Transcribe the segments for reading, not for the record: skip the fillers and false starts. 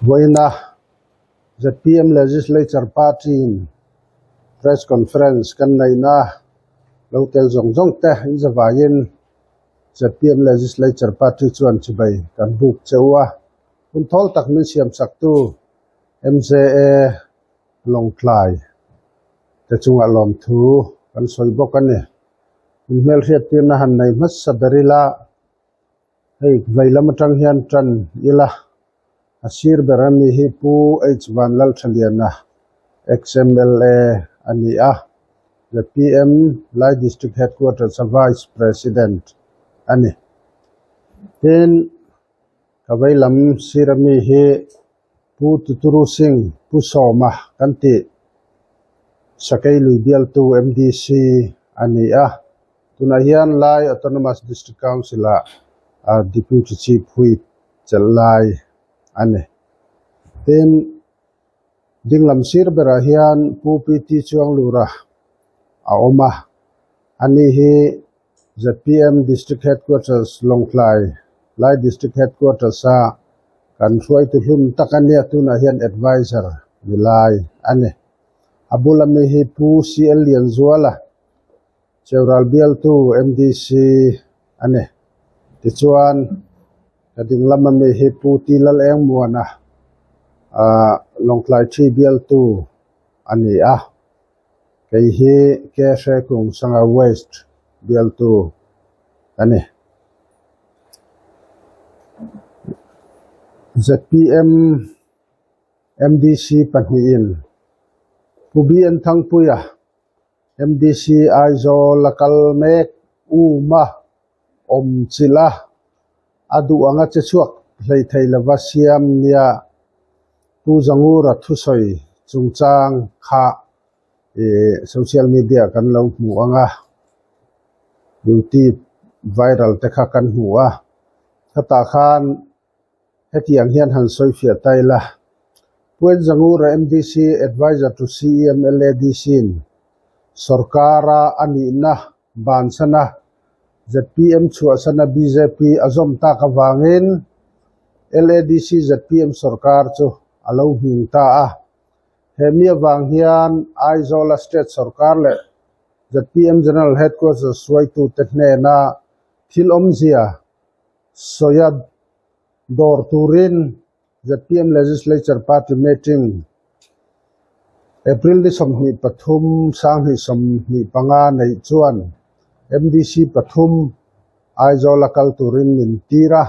Vawiina zpm Legislature Party-in Press Conference kan neihna lo tel zawng zawng te in zavaiin zpm Legislature Party chuan chibei kan buk che u a, hun thawl tak min siamsaktu MJA Lawngtlai te chungah lawmthu kan sawi bawk a ni. Inhmelhriattirna han nei hmasa ber ila hei vei lam atang hian tan ila a sir ber a mi hi Pu H Vanlalthaliana ex-MLA a ni a, zpm Lai District Headquarters a Vice President a ni. Tin, ka vei lam sir a mi hi Pu Tuturu Singh, Pu Sawma kan tih Sakei lui bialtu MDC a ni a, tunah hian Lai Autonomous District Council-ah Deputy Chief Whip chelh lai a ni. Tin, dinglam sir berah hian Pu PT Chuanglura a awm a, ani hi zpm District Headquarters Lawngtlai Lai District Headquarters a kan hruaitu hlun tak a nia tunah hian Advisor ni lai a ni. A bula mi hi Pu CL Lianzuala Cheural bialtu MDC a ni. Tichuan ka dinglam ami hi Pu T Lalengmuana ah Lawngtlai Thi bialtu a ni a. Kei hi Ke Hrekung Sangha West bialtu ka ni. Zpm MDC pahnihin Pu BN Thangpuia MDC Aizawl a kal mek uma awm chilh a, a duh anga che chhuak hleithei lova siam nia Pu Zangura thusawi chungchang kha ih social media kan lo hmu ang a, youtube viral te kha kan hmu a, hetah khan hetiang hian han sawi fiah ta ila, Pu N Zangura MDC Advisor to CEM LADC in sorkara a nihna Bansana zpm chhuahsana bjp a zawm tak avangin LADC zpm sorkar chu a lo nghing ta a. He mi avang hian Aizawla state sorkar leh zpm General Headquarters hruaitute hnena thil awmzia sawia dawr turin zpm Legislature Party meeting April ni 23 2025 neih chuan MDC pathum Aizawl a kal turin min tir a.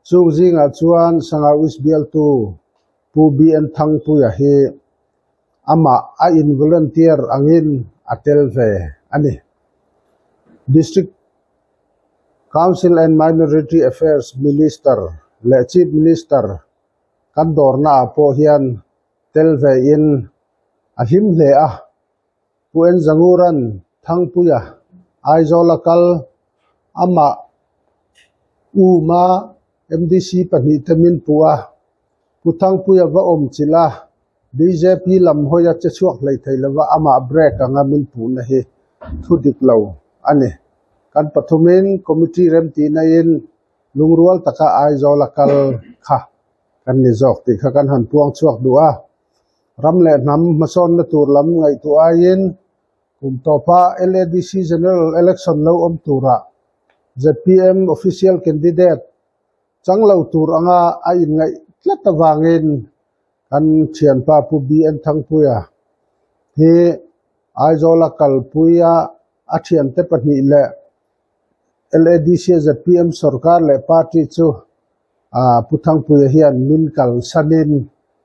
Chung zingah chuan Sangha West bialtu Pu BN Thangpuia hi amah a in volunteer angin a tel ve a ni. District Council and Minority Affairs Minister leh Chief Minister kan dawrnaah pawh hian tel vein a hlim hle a. Pu En Zanguran Thangpuia Aizawl a kal amah uma MDC pahnihte min puh a, Pu Thangpuia va awm chilh a, bjp lam hawi a che chhuak hlei thei lova amah break anga min puhna hi thu dik lo a ni. Kan pathumin committee remtihna in lungrual taka Aizawl a kal kha kan ni zawk tih kha kan han puang chhuak duh a. Ram leh hnam hmasawnna tur lam ngaihtuah aiin kum tawpa LADC General Election lo awm turah zpm official candidate chang lo tur anga a inngaih tlat avangin kan thianpa Pu BN Thangpuia hi Aizawla kalpuia a thiante pahnih leh LADC a zpm sorkar leh party chu Pu Thangpuia hian min kalsanin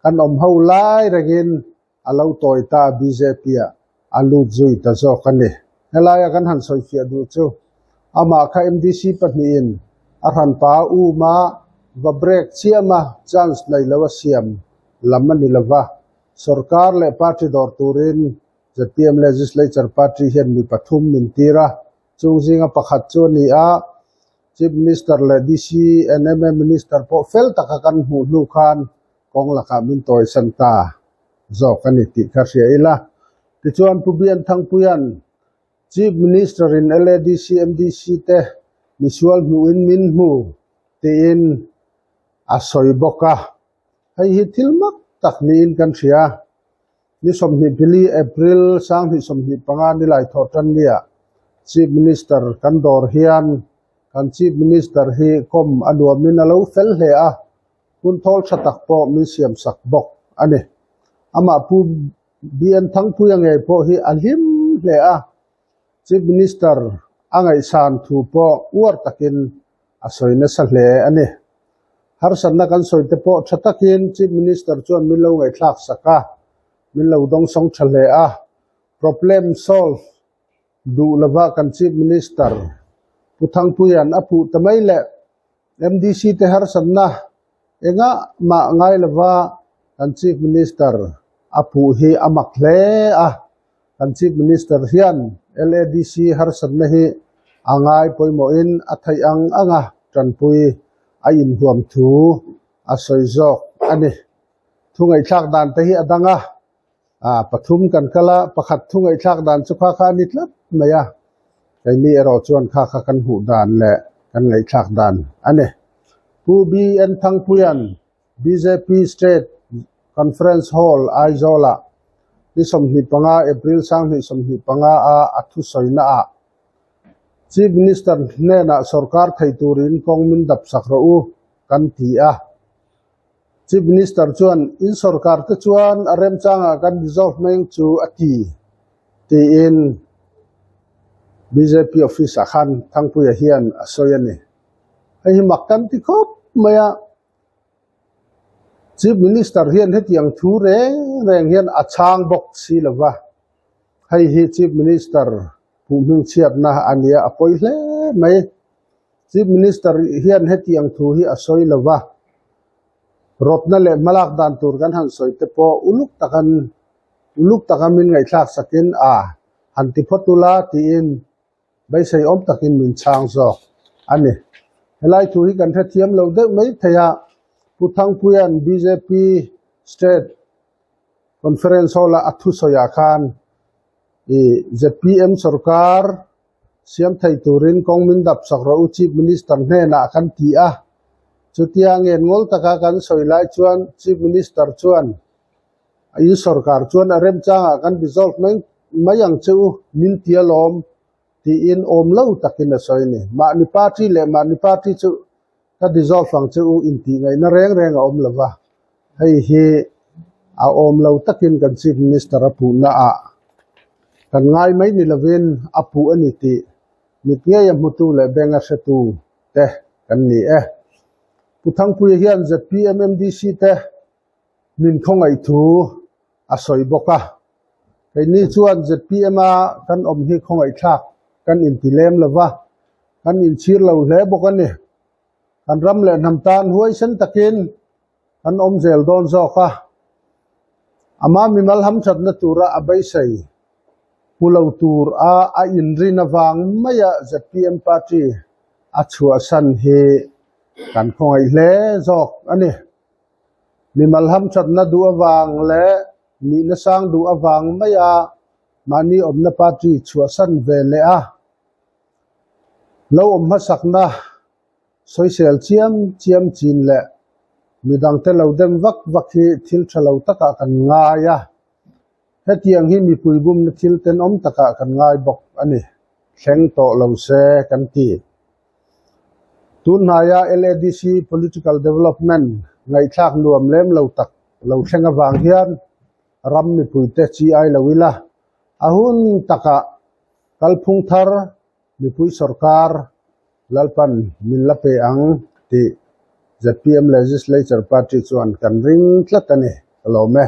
kan awm ho lai rengin a lo tawi ta a bjp ah a lut zui ta zawk a ni. Helaia kan han sawifiah duh chu amah kha MDC pahnihin a hranpa a um a, va break chiam a, chance nei lo a siam lam a ni lo va, sorkar leh party dawr turin zpm Legislature Party hian mi pathum min tir a, chung zinga pakhat chu a ni a, Chief Minister leh DC and MA Minister pawh fel taka kan hmuh hnu khan kawng lakah min tawisan ta zawk a ni tih kha hria ila. Tichuan Pu Bian Thangpuia'n Chief Minister in LADC MDC te misual hmuhin min hmu tiin a sawi bawk a. Hei hi thil mak tak niin kan hria. Ni 24 April 2025 nilai thawh tan nia Chief Minister kan dawr hian kan Chief Minister hi kawm a nuamin a lo fel hle a, hun thawl tha tak pawh min siam sak bawk a ni. Amah Pu BN Thangpuia ngei pawh hi a hlim hle a, Chief Minister a ngaihsan thu pawh uar takin a sawi nasa hle a ni. Harsatna kan sawi te pawh tha takin Chief Minister chuan min lo ngaihthlak sak a, min lo dawngsawng tha hle a. Problem solve duh lova kan Chief Minister Pu Thangpuia'n a puh ta mai leh MDC te harsatna engah mah ngai lova kan Chief Minister a puh hi a mak hle a. Kan Chief Minister hian LADC harsatna hi a ngai pawimawhin a theih ang anga tanpui a inhuam thu a sawi zawk a ni. Thu ngaihthlak dan te hi a dang a, pathum kan kal a, pakhat thu ngaihthlak dan chu kha kha a ni tlat mai a, keini erawh chuan kha kha kan hmuh dan leh kan ngaihthlak dan a ni. Pu BN Thangpuia'n Bjp State Conference Hall, Aizawl-ah ni 25 April 2025 a a thusawina ah Chief Minister hnenah sorkar thei turin kawng min dap sak rawh u kan ti a. Chief Minister chuan in sorkar te chuan a remchangah kan dissolve mai ang chu a ti tiin bjp office ah khan Thangpuia hian a sawi a ni. Hei hi mak kan ti khawp mai a. Chief Minister hian hetiang thu reng reng hian a chhang bawk si lo va, hei hi Chief Minister puhming chhiatna a nia a pawi hle mai. Chief Minister hian hetiang thu hi a sawi lo va, rawtna leh hmalak dan tur kan han sawi te pawh uluk takan uluk taka min ngaihthlak sakin a han ti phawt ula tiin Beisei awm takin min chhang zawk a ni. Helai thu hi kan hrethiam lo deuh mai thei a, Pu Thangpuia'n bjp State Conference Hall-a a thusawiah khan i zpm sorkar siam thei turin kawng min dap sak rawh u Chief Minister hnenah kan ti a. Chutia ngen ngawl taka kan sawi lai chuan Chief Minister chuan In sorkar chuan a remchangah kan dissolve mai mai ang che u, min ti alawm tiin awm lo takin a sawi a ni. Mahni party leh mahni party chu ka dissolve ang che u intih ngaihna reng reng a awm lo va, hei hi a awm lo takin kan Chief Minister a puhna ah kan ngai mai ni lovin a puh a ni tih mit ngei a hmutu leh beng a hretu te kan ni e. Pu Thangpuia hian zpm MDC te Min khawngaih thu a sawi bawk a, keini chuan zpm a kan awm hi khawngaihthlak kan inti lem lo va, kan inchhir lo hle bawk a ni. Kan ram leh hnam tan huaisen takin kan awm zel dawn zawk a, ama mimal hamthatna tura a beisei hmu lo tur a a inrin avang maia zpm party a chhuahsan hi kan khawngaih hle zawk a ni. Mimal hamthatna duh avang leh nihna sang duh avang maia mahni awmna party chhuahsan ve leh a, lo awm hmasakna sawisel chiam chiam chin leh midangte lo dem vak vak hi thil tha lo takah kan ngai a, hetiang hi mipui bumna thil tenawm takah kan ngai bawk a ni, thleng tawh lo se kan ti. Tunhnaia LADC Political Development ngaihthlak nuam lem lo tak lo thleng avang hian ram mipuite chi ai lo ila, a hun takah kalphung thar mipui sorkar Lalpan min la pe ang tih zpm Legislature Party chuan kan ring tlat a ni, ka lawm e.